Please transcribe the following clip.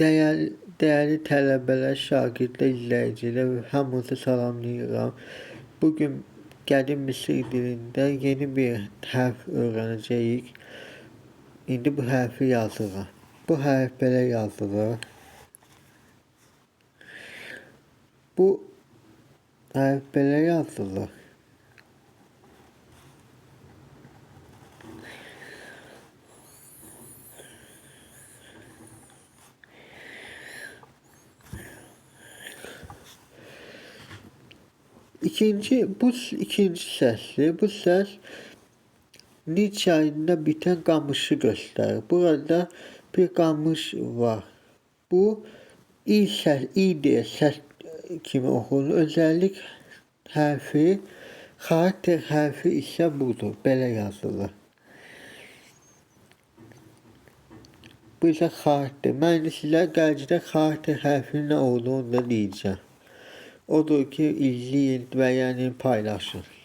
Dəyərli tələbələr, şagirdlər, izləyicilər, hamınızı salamlayıram. Bu gün qədim Misir dilində yeni bir hərf öyrənəcəyik. İndi bu hərfi yazırıq. Bu hərf belə yazılır. Bu hərf belə yazılır. İkinci, bu ikinci səsdir. Bu səs Nil çayında bitən qamışı göstərir. Burada bir qamış var. Bu i səs, i deyə səs kimi oxunur. Özəllik hərfi, xarakter hərfi isə budur. Belə yazılır. Bu isə xarakter. Mən indi sizə gələcəkdə xarakter hərfinin nə olduğunu da deyəcəm. Odur ki, izləyin və yəni paylaşın.